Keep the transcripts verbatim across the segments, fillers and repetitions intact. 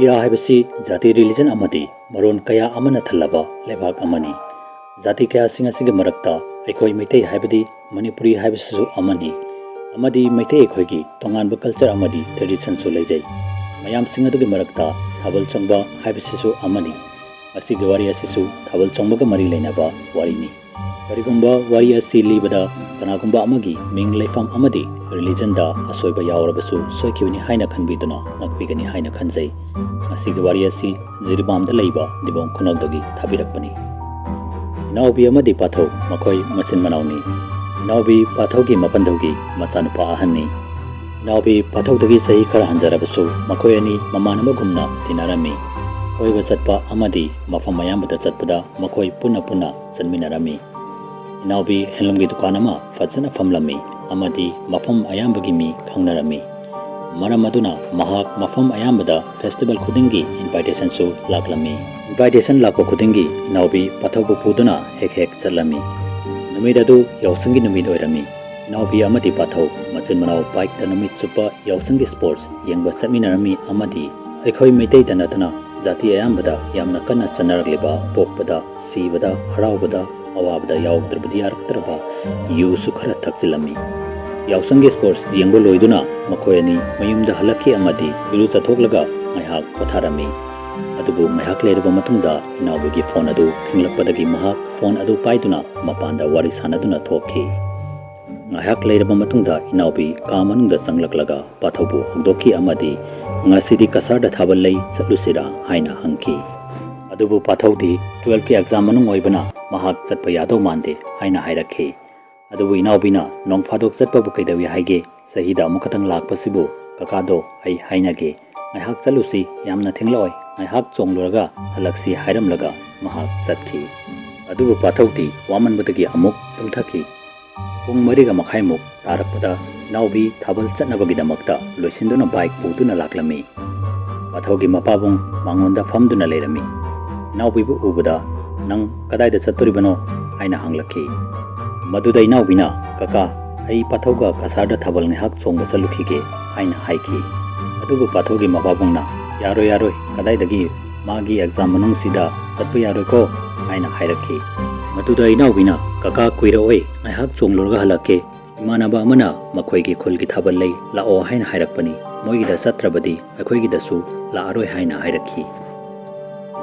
India ꯍꯥꯏꯕꯁꯤ ꯖꯥꯇꯤ, religion ꯑꯃꯗꯤ ꯃꯔꯣꯟ ꯀꯌꯥ ꯑꯃꯅ ꯊꯜꯂꯕ ꯂꯩꯕꯥꯛ ꯑꯃꯅꯤ꯫ ꯖꯥꯇꯤ ꯀꯌꯥꯁꯤꯡ ꯑꯁꯤꯒꯤ ꯃꯔꯛꯇ ꯑꯩꯈꯣꯏ ꯃꯩꯇꯩ ꯍꯥꯏꯕꯗꯤ ꯃꯅꯤꯄꯨꯔꯤ ꯍꯥꯏꯕꯁꯤꯁꯨ ꯑꯃꯅꯤ꯫ ꯑꯃꯗꯤ ꯃꯩꯇꯩ ꯑꯩꯈꯣꯏꯒꯤ ꯇꯣꯉꯥꯟꯕ ꯀꯜꯆꯔ ꯑꯃꯗꯤ ꯇ꯭ꯔꯦꯗꯤꯁꯟꯁꯨ ꯂꯩꯖꯩ꯫ ꯃꯌꯥꯝꯁꯤꯡ ꯑꯗꯨꯒꯤ ꯃꯔꯛꯇ ꯊꯥꯕꯜ ꯆꯣꯡꯕ ꯍꯥꯏꯕꯁꯤꯁꯨ ꯑꯃꯅꯤ꯫ ꯉꯁꯤꯒꯤ ꯋꯥꯔꯤ ꯑꯁꯤꯁꯨ ꯊꯥꯕꯜ ꯆꯣꯡꯕꯒ ꯃꯔꯤ ꯂꯩꯅꯕ ꯋꯥꯔꯤꯅꯤ꯫ ꯀꯔꯤꯒꯨꯝꯕ ꯋꯥꯔꯤ ꯑꯁꯤ ꯂꯤꯕꯗ ꯀꯅꯥꯒꯨꯝꯕ ꯑꯃꯒꯤ ꯃꯤꯡ, ꯂꯩꯐꯝ ꯑꯃꯗꯤ ꯔꯤꯂꯤꯖꯟꯗ ꯑꯁꯣꯏꯕ ꯌꯥꯎꯔꯕꯁꯨ ꯁꯣꯏꯈꯤꯕꯅꯤ ꯍꯥꯏꯅ ꯈꯟꯕꯤꯗꯨꯅ ꯉꯥꯛꯄꯤꯒꯅꯤ ꯍꯥꯏꯅ ꯈꯟꯖꯩ꯫ ꯉꯁꯤꯒꯤ ꯋꯥꯔꯤ ꯑꯁꯤ ꯖꯤꯔꯤꯕꯥꯝꯗ ꯂꯩꯕ ꯗꯤꯕꯣꯡ ꯈꯨꯅꯧꯗꯒꯤ ꯊꯥꯕꯤꯔꯛꯄꯅꯤ꯫ ꯏꯅꯥꯎꯕꯤ ꯑꯃꯗꯤ ꯄꯥꯊꯧ, ꯃꯈꯣꯏ ꯃꯆꯤꯟ ꯃꯅꯥꯎꯅꯤ꯫ ꯏꯅꯥꯎꯕꯤ ꯄꯥꯊꯧꯒꯤ ꯃꯄꯟꯗꯧꯒꯤ ꯃꯆꯥꯅꯨꯄꯥ ꯑꯍꯟꯅꯤ꯫ ꯏꯅꯥꯎꯕꯤ ꯄꯥꯊꯧꯗꯒꯤ ꯆꯍꯤ ꯈꯔ ꯍꯟꯖꯔꯕꯁꯨ ꯃꯈꯣꯏ ꯑꯅꯤ ꯃꯃꯥꯟꯅꯕꯒꯨꯝꯅ ꯇꯤꯟꯅꯔꯝꯃꯤ꯫ ꯀꯣꯏꯕ ꯆꯠꯄ ꯑꯃꯗꯤ ꯃꯐꯝ ꯑꯌꯥꯝꯕꯗ ꯆꯠꯄꯗ ꯃꯈꯣꯏ ꯄꯨꯟꯅ ꯄꯨꯟꯅ ꯆꯠꯃꯤꯟꯅꯔꯝꯃꯤ꯫ ꯏꯅꯥꯎꯕꯤ ꯍꯦꯟꯂꯨꯝꯒꯤ ꯗꯨꯀꯥꯟ ꯑꯃ ꯐꯖꯅ ꯐꯝꯂꯝꯃꯤ ꯑꯃꯗꯤ ꯃꯐꯝ ꯑꯌꯥꯝꯕꯒꯤ ꯃꯤ ꯈꯪꯅꯔꯝꯃꯤ꯫ ꯃꯔꯝ ꯑꯗꯨꯅ ꯃꯍꯥꯛ ꯃꯐꯝ ꯑꯌꯥꯝꯕꯗ ꯐꯦꯁꯇꯤꯚꯦꯜ ꯈꯨꯗꯤꯡꯒꯤ ꯏꯟꯚꯥꯏꯇꯦꯁꯟꯁꯨ ꯂꯥꯛꯂꯝꯃꯤ꯫ ꯏꯟꯚꯥꯏꯇꯦꯁꯟ ꯂꯥꯛꯄ ꯈꯨꯗꯤꯡꯒꯤ ꯏꯅꯥꯎꯕꯤ ꯄꯥꯊꯧꯕꯨ ꯄꯨꯗꯨꯅ ꯍꯦꯛ ꯍꯦꯛ ꯆꯠꯂꯝꯃꯤ꯫ ꯅꯨꯃꯤꯠ ꯑꯗꯨ ꯌꯥꯎꯁꯪꯒꯤ ꯅꯨꯃꯤꯠ ꯑꯣꯏꯔꯝꯃꯤ꯫ ꯏꯅꯥꯎꯕꯤ ꯑꯃꯗꯤ ꯄꯥꯊꯧ ꯃꯆꯤꯟ ꯃꯅꯥꯎ ꯕꯥꯏꯛꯇ ꯅꯨꯃꯤꯠ ꯆꯨꯞꯄ ꯌꯥꯎꯁꯪꯒꯤ ꯁ꯭ꯄꯣꯔꯠꯁ ꯌꯦꯡꯕ ꯆꯠꯃꯤꯟꯅꯔꯝꯃꯤ ꯑꯃꯗꯤ ꯑꯩꯈꯣꯏ ꯃꯩꯇꯩꯗ ꯅꯠꯇꯅ ꯖꯥꯇꯤ ꯑꯌꯥꯝꯕꯗ ꯌꯥꯝꯅ ꯀꯟꯅ ꯆꯠꯅꯔꯛꯂꯤꯕ ꯄꯣꯛꯄꯗ, ꯁꯤꯕꯗ, ꯍꯔꯥꯎꯕꯗ, ꯑꯋꯥꯕꯗ ꯌꯥꯎꯗ꯭ꯔꯕꯗꯤ ꯌꯥꯔꯛꯇ꯭ꯔꯕ ꯌꯨꯁꯨ ꯈꯔ ꯊꯛꯆꯤꯜꯂꯝꯃꯤ꯫ ꯌꯥꯎꯁꯪꯒꯤ ꯁ꯭ꯄꯣꯔꯠꯁ ꯌꯦꯡꯕ ꯂꯣꯏꯗꯨꯅ ꯃꯈꯣꯏ ꯑꯅꯤ ꯃꯌꯨꯝꯗ ꯍꯜꯂꯛꯈꯤ ꯑꯃꯗꯤ ꯏꯔꯨꯖꯊꯣꯛꯂꯒ ꯉꯥꯏꯍꯥꯛ ꯄꯣꯊꯥꯔꯝꯃꯤ꯫ ꯑꯗꯨꯕꯨ ꯉꯥꯏꯍꯥꯛ ꯂꯩꯔꯕ ꯃꯇꯨꯡꯗ ꯏꯅꯥꯎꯕꯤꯒꯤ ꯐꯣꯟ ꯑꯗꯨ ꯈꯤꯡꯂꯛꯄꯗꯒꯤ ꯃꯍꯥꯛ ꯐꯣꯟ ꯑꯗꯨ ꯄꯥꯏꯗꯨꯅ ꯃꯄꯥꯟꯗ ꯋꯥꯔꯤ ꯁꯥꯟꯅꯗꯨꯅ ꯊꯣꯛꯈꯤ꯫ ꯉꯥꯏꯍꯥꯛ ꯂꯩꯔꯕ ꯃꯇꯨꯡꯗ ꯏꯅꯥꯎꯕꯤ ꯀꯥ ꯃꯅꯨꯡꯗ ꯆꯪꯂꯛꯂꯒ ꯄꯥꯊꯧꯕꯨ ꯍꯧꯗꯣꯛꯈꯤ ꯑꯃꯗꯤ "ꯉꯁꯤꯗꯤ ꯀꯁꯥꯔꯗ ꯊꯥꯕꯜ ꯂꯩ, ꯆꯠꯂꯨꯁꯤꯔꯥ?" ꯍꯥꯏꯅ ꯍꯪꯈꯤ꯫ ꯑꯗꯨꯕꯨ ꯄꯥꯊꯧꯗꯤ ꯇꯨꯋꯦꯜꯐꯀꯤ ꯑꯦꯛꯖꯥꯝ ꯃꯅꯨꯡ ꯑꯣꯏꯕꯅ ꯃꯍꯥꯛ ꯆꯠꯄ ꯌꯥꯗꯧ ꯃꯥꯟꯗꯦ ꯍꯥꯏꯅ ꯍꯥꯏꯔꯛꯈꯤ꯫ ꯑꯗꯨꯕꯨ ꯏꯅꯥꯎꯕꯤꯅ, "ꯅꯣꯡ ꯐꯥꯗꯣꯛ ꯆꯠꯄꯕꯨ ꯀꯩꯗꯧꯏ ꯍꯥꯏꯒꯦ? ꯆꯍꯤꯗ ꯑꯃꯨꯛꯈꯛꯇꯪ ꯂꯥꯛꯄꯁꯤꯕꯨ ꯀꯀꯥꯗꯣ ꯑꯩ ꯍꯥꯏꯅꯒꯦ꯫ ꯉꯥꯏꯍꯥꯛ ꯆꯠꯂꯨꯁꯤ, ꯌꯥꯝꯅ ꯊꯦꯡꯂꯛꯑꯣꯏ꯫ ꯉꯥꯏꯍꯥꯛ ꯆꯣꯡꯂꯨꯔꯒ ꯍꯜꯂꯛꯁꯤ" ꯍꯥꯏꯔꯝꯂꯒ ꯃꯍꯥꯛ ꯆꯠꯈꯤ꯫ ꯑꯗꯨꯕꯨ ꯄꯥꯊꯧꯗꯤ ꯋꯥꯃꯟꯕꯗꯒꯤ ꯑꯃꯨꯛ ꯇꯨꯝꯊꯈꯤ꯫ ꯄꯨꯡ ꯃꯔꯤꯒ ꯃꯈꯥꯏꯃꯨꯛ ꯇꯥꯔꯛꯄꯗ ꯏꯅꯥꯎꯕꯤ ꯊꯥꯕꯜ ꯆꯠꯅꯕꯒꯤꯗꯃꯛꯇ ꯂꯣꯏꯁꯤꯟꯗꯨꯅ ꯕꯥꯏꯛ ꯄꯨꯗꯨꯅ ꯂꯥꯛꯂꯝꯃꯤ꯫ ꯄꯥꯊꯧꯒꯤ ꯃꯄꯥꯕꯨꯡ ꯃꯉꯣꯟꯗ ꯐꯝꯗꯨꯅ ꯂꯩꯔꯝꯃꯤ꯫ ꯏꯅꯥꯎꯕꯤꯕꯨ ꯎꯕꯗ, "ꯅꯪ ꯀꯗꯥꯏꯗ ꯆꯠꯇꯣꯔꯤꯕꯅꯣ?" ꯍꯥꯏꯅ ꯍꯪꯂꯛꯈꯤ꯫ ꯃꯗꯨꯗ ꯏꯅꯥꯎꯕꯤꯅ, "ꯀꯀꯥ, ꯑꯩ ꯄꯥꯊꯧꯒ ꯀꯁꯥꯔꯗ ꯊꯥꯕꯜ ꯉꯥꯏꯍꯥꯛ ꯆꯣꯡꯕ ꯆꯠꯂꯨꯈꯤꯒꯦ" ꯍꯥꯏꯅ ꯍꯥꯏꯈꯤ꯫ ꯑꯗꯨꯕꯨ ꯄꯥꯊꯧꯒꯤ ꯃꯄꯥꯕꯨꯡꯅ, "ꯌꯥꯔꯣꯏ, ꯌꯥꯔꯣꯏ, ꯀꯗꯥꯏꯗꯒꯤ? ꯃꯥꯒꯤ ꯑꯦꯛꯖꯥꯝ ꯃꯅꯨꯡꯁꯤꯗ ꯆꯠꯄ ꯌꯥꯔꯣꯏꯀꯣ" ꯍꯥꯏꯅ ꯍꯥꯏꯔꯛꯈꯤ꯫ ꯃꯗꯨꯗ ꯏꯅꯥꯎꯕꯤꯅ, "ꯀꯀꯥ, ꯀꯨꯏꯔꯛꯑꯣꯏ, ꯉꯥꯏꯍꯥꯛ ꯆꯣꯡꯂꯨꯔꯒ ꯍꯜꯂꯛꯀꯦ꯫ ꯏꯃꯥꯟꯅꯕ ꯑꯃꯅ ꯃꯈꯣꯏꯒꯤ ꯈꯨꯜꯒꯤ ꯊꯥꯕꯜ ꯂꯩ, ꯂꯥꯛꯑꯣ ꯍꯥꯏꯅ ꯍꯥꯏꯔꯛꯄꯅꯤ꯫ ꯃꯣꯏꯒꯤꯗ ꯆꯠꯇ꯭ꯔꯕꯗꯤ ꯑꯩꯈꯣꯏꯒꯤꯗꯁꯨ ꯂꯥꯛꯑꯔꯣꯏ" ꯍꯥꯏꯅ ꯍꯥꯏꯔꯛꯈꯤ꯫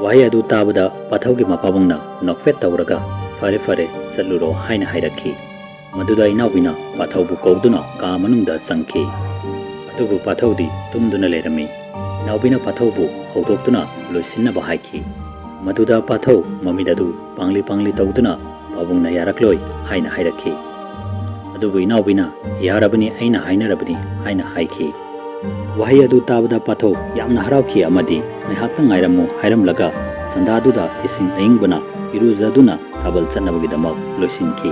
ꯋꯥꯍꯩ ꯑꯗꯨ ꯇꯥꯕꯗ ꯄꯥꯊꯧꯒꯤ ꯃꯄꯥꯕꯨꯡꯅ ꯅꯣꯛꯐꯦꯠ ꯇꯧꯔꯒ, "ꯐꯔꯦ, ꯐꯔꯦ, ꯆꯠꯂꯨꯔꯣ" ꯍꯥꯏꯅ ꯍꯥꯏꯔꯛꯈꯤ꯫ ꯃꯗꯨꯗ ꯏꯅꯥꯎꯕꯤꯅ ꯄꯥꯊꯧꯕꯨ ꯀꯧꯗꯨꯅ ꯀꯥ ꯃꯅꯨꯡꯗ ꯆꯪꯈꯤ꯫ ꯑꯗꯨꯕꯨ ꯄꯥꯊꯧꯗꯤ ꯇꯨꯝꯗꯨꯅ ꯂꯩꯔꯝꯃꯤ꯫ ꯏꯅꯥꯎꯕꯤꯅ ꯄꯥꯊꯧꯕꯨ ꯍꯧꯗꯣꯛꯇꯨꯅ ꯂꯣꯏꯁꯤꯟꯅꯕ ꯍꯥꯏꯈꯤ꯫ ꯃꯗꯨꯗ ꯄꯥꯊꯧ ꯃꯃꯤꯠ ꯑꯗꯨ ꯄꯥꯡꯂꯤ ꯄꯥꯡꯂꯤ ꯇꯧꯗꯨꯅ "ꯄꯥꯕꯨꯡꯅ ꯌꯥꯔꯛꯂꯣꯏ" ꯍꯥꯏꯅ ꯍꯥꯏꯔꯛꯈꯤ꯫ ꯑꯗꯨꯕꯨ ꯏꯅꯥꯎꯕꯤꯅ, "ꯌꯥꯔꯕꯅꯤ, ꯑꯩꯅ ꯍꯥꯏꯅꯔꯕꯅꯤ" ꯍꯥꯏꯅ ꯍꯥꯏꯈꯤ꯫ ꯋꯥꯍꯩ ꯑꯗꯨ ꯇꯥꯕꯗ ꯄꯥꯊꯧ ꯌꯥꯝꯅ ꯍꯔꯥꯎꯈꯤ ꯑꯃꯗꯤ "ꯉꯥꯏꯍꯥꯛꯇꯪ ꯉꯥꯏꯔꯝꯃꯨ" ꯍꯥꯏꯔꯝꯂꯒ ꯁꯟꯗꯥꯗꯨꯗ ꯏꯁꯤꯡ ꯑꯏꯪꯕꯅ ꯏꯔꯨꯖꯗꯨꯅ ꯊꯥꯕꯜ ꯆꯠꯅꯕꯒꯤꯗꯃꯛ ꯂꯣꯏꯁꯤꯟꯈꯤ꯫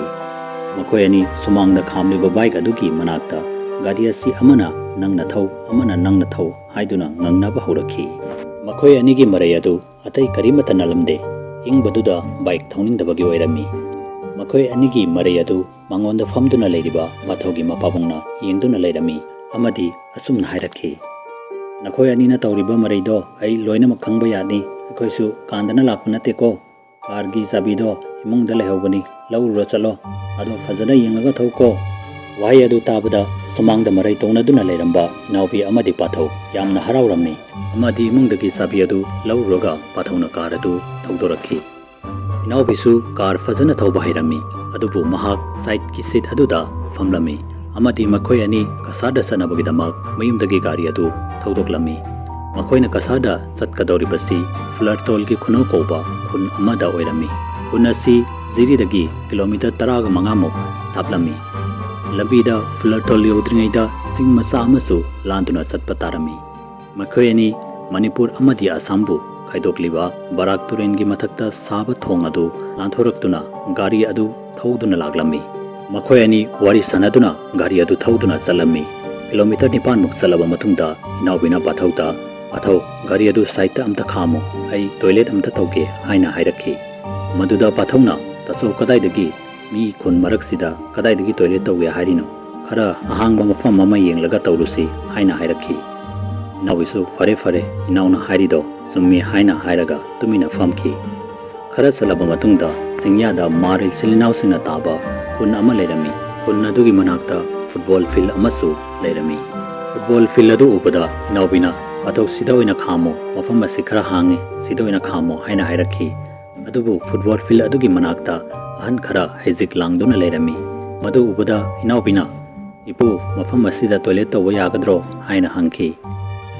ꯃꯈꯣꯏ ꯑꯅꯤ ꯁꯨꯃꯥꯡꯗ ꯈꯥꯝꯂꯤꯕ ꯕꯥꯏꯛ ꯑꯗꯨꯒꯤ ꯃꯅꯥꯛꯇ ꯒꯥꯔꯤ ꯑꯁꯤ ꯑꯃꯅ "ꯅꯪꯅ ꯊꯧ, ꯑꯃꯅ ꯅꯪꯅ ꯊꯧ" ꯍꯥꯏꯗꯨꯅ ꯉꯪꯅꯕ ꯍꯧꯔꯛꯈꯤ꯫ ꯃꯈꯣꯏ ꯑꯅꯤꯒꯤ ꯃꯔꯩ ꯑꯗꯨ ꯑꯇꯩ ꯀꯔꯤꯃꯠꯇ ꯅꯠꯂꯝꯗꯦ, ꯏꯪꯕꯗꯨꯗ ꯕꯥꯏꯛ ꯊꯧꯅꯤꯡꯗꯕꯒꯤ ꯑꯣꯏꯔꯝꯃꯤ꯫ ꯃꯈꯣꯏ ꯑꯅꯤꯒꯤ ꯃꯔꯩ ꯑꯗꯨ ꯃꯉꯣꯟꯗ ꯐꯝꯗꯨꯅ ꯂꯩꯔꯤꯕ ꯄꯥꯊꯧꯒꯤ ꯃꯄꯥꯕꯨꯡꯅ ꯌꯦꯡꯗꯨꯅ ꯂꯩꯔꯝꯃꯤ ꯑꯃꯗꯤ ꯑꯁꯨꯝꯅ ꯍꯥꯏꯔꯛꯈꯤ, "ꯅꯈꯣꯏ ꯑꯅꯤꯅ ꯇꯧꯔꯤꯕ ꯃꯔꯩꯗꯣ ꯑꯩ ꯂꯣꯏꯅꯃꯛ ꯈꯪꯕ ꯌꯥꯅꯤ꯫ ꯑꯩꯈꯣꯏꯁꯨ ꯀꯥꯟꯗꯅ ꯂꯥꯛꯄ ꯅꯠꯇꯦꯀꯣ꯫ ꯀꯥꯔꯒꯤ ꯆꯥꯕꯤꯗꯣ ꯏꯃꯨꯡꯗ ꯂꯩꯍꯧꯕꯅꯤ, ꯂꯧꯔꯨꯔ ꯆꯠꯂꯣ꯫ ꯑꯗꯣ ꯐꯖꯅ ꯌꯦꯡꯉꯒ ꯊꯧꯀꯣ"꯫ ꯋꯥꯍꯩ ꯑꯗꯨ ꯇꯥꯕꯗ ꯁꯨꯃꯥꯡꯗ ꯃꯔꯩ ꯇꯧꯅꯗꯨꯅ ꯂꯩꯔꯝꯕ ꯏꯅꯥꯎꯕꯤ ꯑꯃꯗꯤ ꯄꯥꯊꯧ ꯌꯥꯝꯅ ꯍꯔꯥꯎꯔꯝꯃꯤ ꯑꯃꯗꯤ ꯏꯃꯨꯡꯗꯒꯤ ꯆꯥꯕꯤ ꯑꯗꯨ ꯂꯧꯔꯨꯔꯒ ꯄꯥꯊꯧꯅ ꯀꯥꯔ ꯑꯗꯨ ꯊꯧꯗꯣꯔꯛꯈꯤ꯫ ꯏꯅꯥꯎꯕꯤꯁꯨ ꯀꯥꯔ ꯐꯖꯅ ꯊꯧꯕ ꯍꯩꯔꯝꯃꯤ, ꯑꯗꯨꯕꯨ ꯃꯍꯥꯛ ꯁꯥꯏꯠꯀꯤ ꯁꯤꯠ ꯑꯗꯨꯗ ꯐꯝꯂꯝꯃꯤ ꯑꯃꯗꯤ ꯃꯈꯣꯏ ꯑꯅꯤ ꯀꯁꯥꯔꯗ ꯆꯠꯅꯕꯒꯤꯗꯃꯛ ꯃꯌꯨꯝꯗꯒꯤ ꯒꯥꯔꯤ ꯑꯗꯨ ꯊꯧꯗꯣꯛꯂꯝꯃꯤ꯫ ꯃꯈꯣꯏꯅ ꯀꯁꯥꯔꯗ ꯆꯠꯀꯗꯧꯔꯤꯕꯁꯤ ꯐ꯭ꯂꯔꯇꯣꯜꯒꯤ ꯈꯨꯅꯧ ꯀꯧꯕ ꯈꯨꯟ ꯑꯃꯗ ꯑꯣꯏꯔꯝꯃꯤ꯫ ꯈꯨꯟ ꯑꯁꯤ ꯖꯤꯔꯤꯗꯒꯤ ꯀꯤꯂꯣꯃꯤꯇꯔ ꯇꯔꯥꯒ ꯃꯉꯥꯃꯨꯛ ꯊꯥꯞꯂꯝꯃꯤ꯫ ꯂꯝꯕꯤꯗ ꯐ꯭ꯂꯔꯇꯣꯜ ꯌꯧꯗ꯭ꯔꯤꯉꯩꯗ ꯆꯤꯡ ꯃꯆꯥ ꯑꯃꯁꯨ ꯂꯥꯟꯗꯨꯅ ꯆꯠꯄ ꯇꯥꯔꯝꯃꯤ꯫ ꯃꯈꯣꯏ ꯑꯅꯤ ꯃꯅꯤꯄꯨꯔ ꯑꯃꯗꯤ ꯑꯁꯥꯝꯕꯨ ꯈꯥꯏꯗꯣꯛꯂꯤꯕ ꯕꯔꯥꯛ ꯇꯨꯔꯦꯜꯒꯤ ꯃꯊꯛꯇ ꯁꯥꯕ ꯊꯣꯡ ꯑꯗꯨ ꯂꯥꯟꯊꯣꯔꯛꯇꯨꯅ ꯒꯥꯔꯤ ꯑꯗꯨ ꯊꯧꯗꯨꯅ ꯂꯥꯛꯂꯝꯃꯤ꯫ ꯃꯈꯣꯏ ꯑꯅꯤ ꯋꯥꯔꯤ ꯁꯥꯟꯅꯗꯨꯅ ꯒꯥꯔꯤ ꯑꯗꯨ ꯊꯧꯗꯨꯅ ꯆꯠꯂꯝꯃꯤ꯫ ꯀꯤꯂꯣꯃꯤꯇꯔ ꯅꯤꯄꯥꯟꯃꯨꯛ ꯆꯠꯂꯕ ꯃꯇꯨꯡꯗ ꯏꯅꯥꯎꯕꯤꯅ ꯄꯥꯊꯧꯗ, "ꯄꯥꯊꯧ, ꯒꯥꯔꯤ ꯑꯗꯨ ꯁꯥꯏꯠꯇ ꯑꯝꯇ ꯈꯥꯝꯃꯨ, ꯑꯩ ꯇꯣꯏꯂꯦꯠ ꯑꯝꯇ ꯇꯧꯒꯦ" ꯍꯥꯏꯅ ꯍꯥꯏꯔꯛꯈꯤ꯫ ꯃꯗꯨꯗ ꯄꯥꯊꯧꯅ, "ꯇꯥꯆꯧ, ꯀꯗꯥꯏꯗꯒꯤ? ꯃꯤ ꯈꯨꯟ ꯃꯔꯛꯁꯤꯗ ꯀꯗꯥꯏꯗꯒꯤ ꯇꯣꯏꯂꯦꯠ ꯇꯧꯒꯦ ꯍꯥꯏꯔꯤꯅꯣ? ꯈꯔ ꯑꯍꯥꯡꯕ ꯃꯐꯝ ꯑꯃ ꯌꯦꯡꯂꯒ ꯇꯧꯔꯨꯁꯤ" ꯍꯥꯏꯅ ꯍꯥꯏꯔꯛꯈꯤ꯫ ꯏꯅꯥꯎꯕꯤꯁꯨ "ꯐꯔꯦ ꯐꯔꯦ, ꯏꯅꯥꯎꯅ ꯍꯥꯏꯔꯤꯗꯣ ꯆꯨꯝꯃꯤ" ꯍꯥꯏꯅ ꯍꯥꯏꯔꯒ ꯇꯨꯃꯤꯟꯅ ꯐꯝꯈꯤ꯫ ꯈꯔ ꯆꯠꯂꯕ ꯃꯇꯨꯡꯗ ꯆꯤꯡꯌꯥꯗ ꯃꯥꯔ ꯏꯆꯤꯜ ꯏꯅꯥꯎꯁꯤꯡꯅ ꯇꯥꯕ ꯈꯨꯟ ꯑꯃ ꯂꯩꯔꯝꯃꯤ꯫ ꯈꯨꯟ ꯑꯗꯨꯒꯤ ꯃꯅꯥꯛꯇ ꯐꯨꯠꯕꯣꯜ ꯐꯤꯜ ꯑꯃꯁꯨ ꯂꯩꯔꯝꯃꯤ꯫ ꯐꯨꯠꯕꯣꯜ ꯐꯤꯜ ꯑꯗꯨ ꯎꯕꯗ ꯏꯅꯥꯎꯕꯤꯅ "ꯄꯥꯊꯧ, ꯁꯤꯗ ꯑꯣꯏꯅ ꯈꯥꯝꯃꯣ, ꯃꯐꯝ ꯑꯁꯤ ꯈꯔ ꯍꯥꯡꯉꯤ, ꯁꯤꯗ ꯑꯣꯏꯅ ꯈꯥꯝꯃꯣ" ꯍꯥꯏꯅ ꯍꯥꯏꯔꯛꯈꯤ꯫ ꯑꯗꯨꯕꯨ ꯐꯨꯠꯕꯣꯜ ꯐꯤꯜ ꯑꯗꯨꯒꯤ ꯃꯅꯥꯛꯇ ꯑꯍꯟ ꯈꯔ ꯍꯩꯖꯤꯛ ꯂꯥꯡꯗꯨꯅ ꯂꯩꯔꯝꯃꯤ꯫ ꯃꯗꯨ ꯎꯕꯗ ꯏꯅꯥꯎꯕꯤꯅ "ꯏꯄꯨ, ꯃꯐꯝ ꯑꯁꯤꯗ ꯇꯣꯏꯂꯦꯠ ꯇꯧꯕ ꯌꯥꯒꯗ꯭ꯔꯣ?" ꯍꯥꯏꯅ ꯍꯪꯈꯤ꯫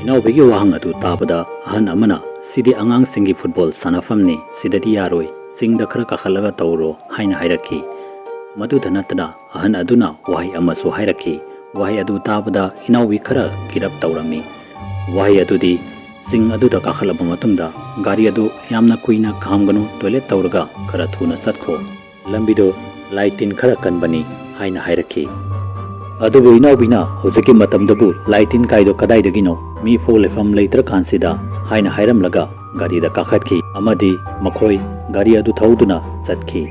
ꯏꯅꯥꯎꯕꯤꯒꯤ ꯋꯥꯍꯪ ꯑꯗꯨ ꯇꯥꯕꯗ ꯑꯍꯟ ꯑꯃꯅ "ꯁꯤꯗꯤ ꯑꯉꯥꯡꯁꯤꯡꯒꯤ ꯐꯨꯠꯕꯣꯜ ꯁꯥꯟꯅꯐꯝꯅꯤ, ꯁꯤꯗꯗꯤ ꯌꯥꯔꯣꯏ, ꯆꯤꯡꯗ ꯈꯔ ꯀꯥꯈꯠꯂꯒ ꯇꯧꯔꯣ" ꯍꯥꯏꯅ ꯍꯥꯏꯔꯛꯈꯤ꯫ ꯃꯗꯨꯗ ꯅꯠꯇꯅ ꯑꯍꯟ ꯑꯗꯨꯅ ꯋꯥꯍꯩ ꯑꯃꯁꯨ ꯍꯥꯏꯔꯛꯈꯤ꯫ ꯋꯥꯍꯩ ꯑꯗꯨ ꯇꯥꯕꯗ ꯏꯅꯥꯎꯕꯤ ꯈꯔ ꯀꯤꯔꯞ ꯇꯧꯔꯝꯃꯤ꯫ ꯋꯥꯍꯩ ꯑꯗꯨꯗꯤ, "ꯆꯤꯡ ꯑꯗꯨꯗ ꯀꯥꯈꯠꯂꯕ ꯃꯇꯨꯡꯗ ꯒꯥꯔꯤ ꯑꯗꯨ ꯌꯥꯝꯅ ꯀꯨꯏꯅ ꯈꯥꯝꯒꯅꯨ, ꯇꯣꯏꯂꯦꯠ ꯇꯧꯔꯒ ꯈꯔ ꯊꯨꯅ ꯆꯠꯈꯣ꯫ ꯂꯝꯕꯤꯗꯨ ꯂꯥꯏ ꯇꯤꯟ ꯈꯔ ꯀꯟꯕꯅꯤ" ꯍꯥꯏꯅ ꯍꯥꯏꯔꯛꯈꯤ꯫ ꯑꯗꯨꯕꯨ ꯏꯅꯥꯎꯕꯤꯅ ꯍꯧꯖꯤꯛꯀꯤ ꯃꯇꯝꯗꯕꯨ ꯂꯥꯏ ꯇꯤꯟ ꯀꯥꯏꯗꯣ ꯀꯗꯥꯏꯗꯒꯤꯅꯣ? ꯃꯤ ꯐꯥꯎ ꯂꯩꯐꯝ ꯂꯩꯇ꯭ꯔꯀꯥꯟꯁꯤꯗ ꯍꯥꯏꯅ ꯍꯥꯏꯔꯝꯂꯒ ꯒꯥꯔꯤꯗ ꯀꯥꯈꯠꯈꯤ ꯑꯃꯗꯤ ꯃꯈꯣꯏ ꯒꯥꯔꯤ ꯑꯗꯨ ꯊꯧꯗꯨꯅ ꯆꯠꯈꯤ꯫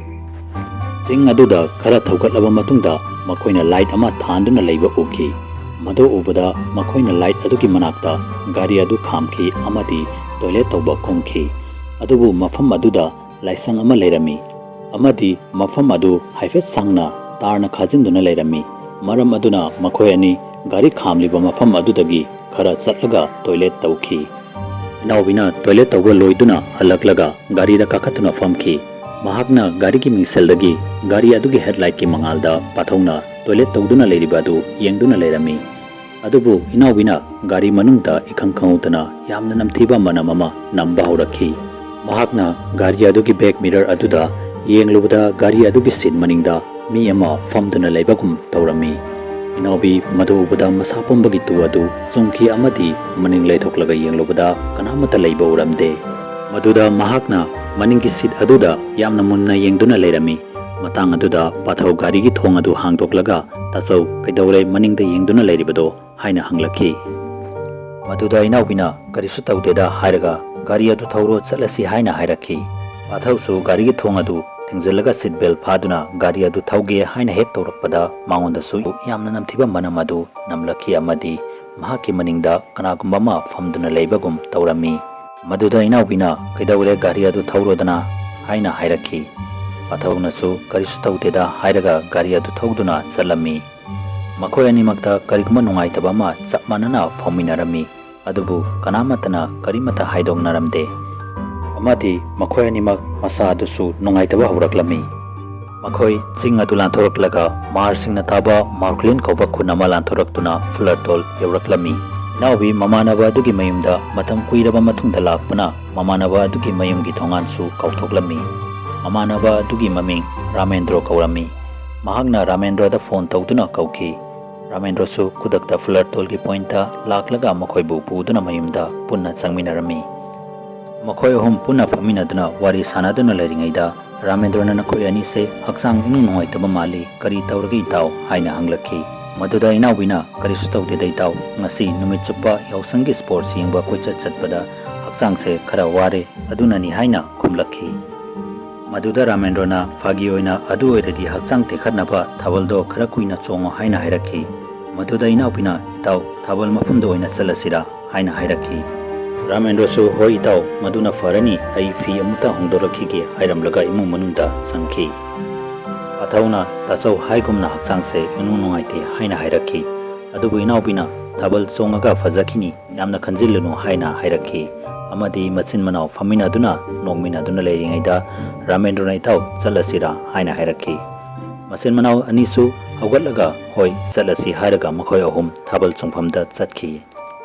ꯆꯤꯡ ꯑꯗꯨꯗ ꯈꯔ ꯊꯧꯒꯠꯂꯕ ꯃꯇꯨꯡꯗ ꯃꯈꯣꯏꯅ ꯂꯥꯏꯠ ꯑꯃ ꯊꯥꯟꯗꯨꯅ ꯂꯩꯕ ꯎꯈꯤ꯫ ꯃꯗꯨ ꯎꯕꯗ ꯃꯈꯣꯏꯅ ꯂꯥꯏꯠ ꯑꯗꯨꯒꯤ ꯃꯅꯥꯛꯇ ꯒꯥꯔꯤ ꯑꯗꯨ ꯈꯥꯝꯈꯤ ꯑꯃꯗꯤ ꯇꯣꯏꯂꯦꯠ ꯇꯧꯕ ꯀꯨꯝꯈꯤ꯫ ꯑꯗꯨꯕꯨ ꯃꯐꯝ ꯑꯗꯨꯗ ꯂꯥꯏꯁꯪ ꯑꯃ ꯂꯩꯔꯝꯃꯤ ꯑꯃꯗꯤ ꯃꯐꯝ ꯑꯗꯨ ꯍꯥꯏꯐꯦꯠ ꯁꯥꯡꯅ ꯇꯥꯔꯅ ꯈꯥꯖꯤꯟꯗꯨꯅ ꯂꯩꯔꯝꯃꯤ꯫ ꯃꯔꯝ ꯑꯗꯨꯅ ꯃꯈꯣꯏ ꯑꯅꯤ ꯒꯥꯔꯤ ꯈꯥꯝꯂꯤꯕ ꯃꯐꯝ ꯑꯗꯨꯗꯒꯤ ꯈꯔ ꯆꯠꯂꯒ ꯇꯣꯏꯂꯦꯠ ꯇꯧꯈꯤ꯫ ꯏꯅꯥꯎꯕꯤꯅ ꯇꯣꯏꯂꯦꯠ ꯇꯧꯕ ꯂꯣꯏꯗꯨꯅ ꯍꯜꯂꯛꯂꯒ ꯒꯥꯔꯤꯗ ꯀꯥꯈꯠꯇꯨꯅ ꯐꯝꯈꯤ꯫ ꯃꯍꯥꯛꯅ ꯒꯥꯔꯤꯒꯤ ꯃꯤꯡꯁꯦꯜꯗꯒꯤ ꯒꯥꯔꯤ ꯑꯗꯨꯒꯤ ꯍꯦꯗꯂꯥꯏꯠꯀꯤ ꯃꯉꯥꯜꯗ ꯄꯥꯊꯧꯅ ꯇꯣꯏꯂꯦꯠ ꯇꯧꯗꯨꯅ ꯂꯩꯔꯤꯕ ꯑꯗꯨ ꯌꯦꯡꯗꯨꯅ ꯂꯩꯔꯝꯃꯤ꯫ ꯑꯗꯨꯕꯨ ꯏꯅꯥꯎꯕꯤꯅ ꯒꯥꯔꯤ ꯃꯅꯨꯡꯗ ꯏꯈꯪ ꯈꯪꯍꯧꯗꯅ ꯌꯥꯝꯅ ꯅꯝꯊꯤꯕ ꯃꯅꯝ ꯑꯃ ꯅꯝꯕ ꯍꯧꯔꯛꯈꯤ꯫ ꯃꯍꯥꯛꯅ ꯒꯥꯔꯤ ꯑꯗꯨꯒꯤ ꯕꯦꯛ ꯃꯤꯔꯔ ꯑꯗꯨꯗ ꯌꯦꯡꯂꯨꯕꯗ ꯒꯥꯔꯤ ꯑꯗꯨꯒꯤ ꯁꯤꯠ ꯃꯅꯤꯡꯗ ꯃꯤ ꯑꯃ ꯐꯝꯗꯨꯅ ꯂꯩꯕꯒꯨꯝ ꯇꯧꯔꯝꯃꯤ꯫ ꯏꯅꯥꯎꯕꯤ ꯃꯗꯨ ꯎꯕꯗ ꯃꯁꯥ ꯄꯨꯝꯕꯒꯤ ꯇꯨ ꯑꯗꯨ ꯆꯨꯡꯈꯤ ꯑꯃꯗꯤ ꯃꯅꯤꯡ ꯂꯩꯊꯣꯛꯂꯒ ꯌꯦꯡꯂꯨꯕꯗ ꯀꯅꯥꯃꯠꯇ ꯂꯩꯕ ꯎꯔꯝꯗꯦ꯫ ꯃꯗꯨꯗ ꯃꯍꯥꯛꯅ ꯃꯅꯤꯡꯒꯤ ꯁꯤꯠ ꯑꯗꯨꯗ ꯌꯥꯝꯅ ꯃꯨꯟꯅ ꯌꯦꯡꯗꯨꯅ ꯂꯩꯔꯝꯃꯤ꯫ ꯃꯇꯥꯡ ꯑꯗꯨꯗ ꯄꯥꯊꯧ ꯒꯥꯔꯤꯒꯤ ꯊꯣꯡ ꯑꯗꯨ ꯍꯥꯡꯗꯣꯛꯂꯒ, "ꯇꯥꯆꯧ, ꯀꯩꯗꯧꯔꯦ ꯃꯅꯤꯡꯗ ꯌꯦꯡꯗꯨꯅ ꯂꯩꯔꯤꯕꯗꯣ?" ꯍꯥꯏꯅ ꯍꯪꯂꯛꯈꯤ꯫ ꯃꯗꯨꯗ ꯏꯅꯥꯎꯕꯤꯅ "ꯀꯔꯤꯁꯨ ꯇꯧꯗꯦꯗ" ꯍꯥꯏꯔꯒ ꯒꯥꯔꯤ ꯑꯗꯨ ꯊꯧꯔꯣ ꯆꯠꯂꯁꯤ ꯍꯥꯏꯅ ꯍꯥꯏꯔꯛꯈꯤ꯫ ꯄꯥꯊꯧꯁꯨ ꯒꯥꯔꯤꯒꯤ ꯊꯣꯡ ꯑꯗꯨ ꯊꯤꯡꯖꯤꯜꯂꯒ ꯁꯤꯠ ꯕꯦꯜ ꯐꯥꯗꯨꯅ ꯒꯥꯔꯤ ꯑꯗꯨ ꯊꯧꯒꯦ ꯍꯥꯏꯅ ꯍꯦꯛ ꯇꯧꯔꯛꯄꯗ ꯃꯉꯣꯟꯗꯁꯨ ꯌꯥꯝꯅ ꯅꯝꯊꯤꯕ ꯃꯅꯝ ꯑꯗꯨ ꯅꯝꯂꯛꯈꯤ ꯑꯃꯗꯤ ꯃꯍꯥꯛꯀꯤ ꯃꯅꯤꯡꯗ ꯀꯅꯥꯒꯨꯝꯕ ꯑꯃ ꯐꯝꯗꯨꯅ ꯂꯩꯕꯒꯨꯝ ꯇꯧꯔꯝꯃꯤ꯫ ꯃꯗꯨꯗ ꯏꯅꯥꯎꯕꯤꯅ, "ꯀꯩꯗꯧꯔꯦ, ꯒꯥꯔꯤ ꯑꯗꯨ ꯊꯧꯔꯣꯗꯅ" ꯍꯥꯏꯅ ꯍꯥꯏꯔꯛꯈꯤ꯫ ꯄꯥꯊꯧꯅꯁꯨ, "ꯀꯔꯤꯁꯨ ꯇꯧꯗꯦꯗ" ꯍꯥꯏꯔꯒ ꯒꯥꯔꯤ ꯑꯗꯨ ꯊꯧꯗꯨꯅ ꯆꯠꯂꯝꯃꯤ꯫ ꯃꯈꯣꯏ ꯑꯅꯤꯃꯛꯇ ꯀꯔꯤꯒꯨꯝꯕ ꯅꯨꯡꯉꯥꯏꯇꯕ ꯑꯃ ꯆꯞ ꯃꯥꯟꯅꯅ ꯐꯥꯎꯃꯤꯟꯅꯔꯝꯃꯤ꯫ ꯑꯗꯨꯕꯨ ꯀꯅꯥꯃꯠꯇꯅ ꯀꯔꯤꯃꯠꯇ ꯍꯥꯏꯗꯣꯛꯅꯔꯝꯗꯦ꯫ ꯑꯃꯗꯤ ꯃꯈꯣꯏ ꯑꯅꯤꯃꯛ ꯃꯁꯥ ꯑꯗꯨꯁꯨ ꯅꯨꯡꯉꯥꯏꯇꯕ ꯍꯧꯔꯛꯂꯝꯃꯤ꯫ ꯃꯈꯣꯏ ꯆꯤꯡ ꯑꯗꯨ ꯂꯥꯟꯊꯣꯔꯛꯂꯒ ꯃꯍꯥꯔꯁꯤꯡꯅ ꯇꯥꯕ ꯃꯥꯔꯀ꯭ꯂꯤꯟ ꯀꯧꯕ ꯈꯨꯟ ꯑꯃ ꯂꯥꯟꯊꯣꯔꯛꯇꯨꯅ ꯐꯨꯂꯔꯇꯣꯜ ꯌꯧꯔꯛꯂꯝꯃꯤ꯫ ꯏꯅꯥꯎꯕꯤ ꯃꯃꯥꯟꯅꯕ ꯑꯗꯨꯒꯤ ꯃꯌꯨꯝꯗ ꯃꯇꯝ ꯀꯨꯏꯔꯕ ꯃꯇꯨꯡꯗ ꯂꯥꯛꯄꯅ ꯃꯃꯥꯟꯅꯕ ꯑꯗꯨꯒꯤ ꯃꯌꯨꯝꯒꯤ ꯊꯣꯡꯒꯥꯟꯁꯨ ꯀꯥꯎꯊꯣꯛꯂꯝꯃꯤ꯫ ꯃꯃꯥꯟꯅꯕ ꯑꯗꯨꯒꯤ ꯃꯃꯤꯡ ꯔꯥꯃꯦꯟꯗ꯭ꯔꯣ ꯀꯧꯔꯝꯃꯤ꯫ ꯃꯍꯥꯛꯅ ꯔꯥꯃꯦꯟꯗ꯭ꯔꯣꯗ ꯐꯣꯟ ꯇꯧꯗꯨꯅ ꯀꯧꯈꯤ꯫ ꯔꯥꯃꯦꯟꯗ꯭ꯔꯣꯁꯨ ꯈꯨꯗꯛꯇ ꯐꯨꯂꯔꯇꯣꯜꯒꯤ ꯄꯣꯏꯟꯠꯇ ꯂꯥꯛꯂꯒ ꯃꯈꯣꯏꯕꯨ ꯄꯨꯗꯨꯅ ꯃꯌꯨꯝꯗ ꯄꯨꯟꯅ ꯆꯪꯃꯤꯟꯅꯔꯝꯃꯤ꯫ ꯃꯈꯣꯏ ꯑꯍꯨꯝ ꯄꯨꯟꯅ ꯐꯝꯃꯤꯟꯅꯗꯨꯅ ꯋꯥꯔꯤ ꯁꯥꯟꯅꯗꯨꯅ ꯂꯩꯔꯤꯉꯩꯗ ꯔꯥꯃꯦꯟꯗ꯭ꯔꯣꯅ, "ꯅꯈꯣꯏ ꯑꯅꯤꯁꯦ ꯍꯛꯆꯥꯡ ꯏꯅꯨꯡ ꯅꯨꯡꯉꯥꯏꯇꯕ ꯃꯥꯜꯂꯤ, ꯀꯔꯤ ꯇꯧꯔꯒꯦ ꯏꯇꯥꯎ?" ꯍꯥꯏꯅ ꯍꯪꯂꯛꯈꯤ꯫ ꯃꯗꯨꯗ ꯏꯅꯥꯎꯕꯤꯅ, "ꯀꯔꯤꯁꯨ ꯇꯧꯗꯦꯗ ꯏꯇꯥꯎ, ꯉꯁꯤ ꯅꯨꯃꯤꯠ ꯆꯨꯞꯄ ꯌꯥꯎꯁꯪꯒꯤ ꯁ꯭ꯄꯣꯔꯠꯁ ꯌꯦꯡꯕ ꯀꯣꯏꯆꯠ ꯆꯠꯄꯗ ꯍꯛꯆꯥꯡꯁꯦ ꯈꯔ ꯋꯥꯔꯦ, ꯑꯗꯨꯅꯅꯤ" ꯍꯥꯏꯅ ꯈꯨꯝꯂꯛꯈꯤ꯫ ꯃꯗꯨꯗ ꯔꯥꯃꯦꯟꯗ꯭ꯔꯣꯅ, "ꯐꯥꯒꯤ ꯑꯣꯏꯅ ꯑꯗꯨ ꯑꯣꯏꯔꯗꯤ ꯍꯛꯆꯥꯡ ꯇꯦꯛꯈꯠꯅꯕ ꯊꯥꯕꯜꯗꯣ ꯈꯔ ꯀꯨꯏꯅ ꯆꯣꯡꯉꯣ" ꯍꯥꯏꯅ ꯍꯥꯏꯔꯛꯈꯤ꯫ ꯃꯗꯨꯗ ꯏꯅꯥꯎꯕꯤꯅ, "ꯏꯇꯥꯎ, ꯊꯥꯕꯜ ꯃꯐꯝꯗ ꯑꯣꯏꯅ ꯆꯠꯂꯁꯤꯔꯥ?" ꯍꯥꯏꯅ ꯍꯥꯏꯔꯛꯈꯤ꯫ ꯔꯥꯃꯦꯟꯗ꯭ꯔꯣꯁꯨ, "ꯍꯣꯏ ꯏꯇꯥꯎ, ꯃꯗꯨꯅ ꯐꯔꯅꯤ, ꯑꯩ ꯐꯤ ꯑꯃꯨꯛꯇ ꯍꯣꯡꯗꯣꯔꯛꯈꯤꯒꯦ" ꯍꯥꯏꯔꯝꯂꯒ ꯏꯃꯨꯡ ꯃꯅꯨꯡꯗ ꯆꯪꯈꯤ꯫ ꯄꯥꯊꯧꯅ, "ꯇꯥꯆꯧ ꯍꯥꯏꯒꯨꯝꯅ ꯍꯛꯆꯥꯡꯁꯦ ꯏꯅꯨꯡ ꯅꯨꯡꯉꯥꯏꯇꯦ" ꯍꯥꯏꯅ ꯍꯥꯏꯔꯛꯈꯤ꯫ ꯑꯗꯨꯕꯨ ꯏꯅꯥꯎꯕꯤꯅ, "ꯊꯥꯕꯜ ꯆꯣꯡꯉꯒ ꯐꯖꯈꯤꯅꯤ, ꯌꯥꯝꯅ ꯈꯟꯖꯤꯜꯂꯨꯅꯨ" ꯍꯥꯏꯅ ꯍꯥꯏꯔꯛꯈꯤ꯫ ꯑꯃꯗꯤ ꯃꯆꯤꯟ ꯃꯅꯥꯎ ꯐꯝꯃꯤꯟꯅꯗꯨꯅ ꯅꯣꯡꯃꯤꯟꯅꯗꯨꯅ ꯂꯩꯔꯤꯉꯩꯗ ꯔꯥꯃꯦꯟꯗ꯭ꯔꯣꯅ, "ꯏꯇꯥꯎ, ꯆꯠꯂꯁꯤꯔꯥ?" ꯍꯥꯏꯅ ꯍꯥꯏꯔꯛꯈꯤ꯫ ꯃꯆꯤꯟ ꯃꯅꯥꯎ ꯑꯅꯤꯁꯨ ꯍꯧꯒꯠꯂꯒ, "ꯍꯣꯏ, ꯆꯠꯂꯁꯤ" ꯍꯥꯏꯔꯒ ꯃꯈꯣꯏ ꯑꯍꯨꯝ ꯊꯥꯕꯜ ꯆꯣꯡꯐꯝꯗ ꯆꯠꯈꯤ꯫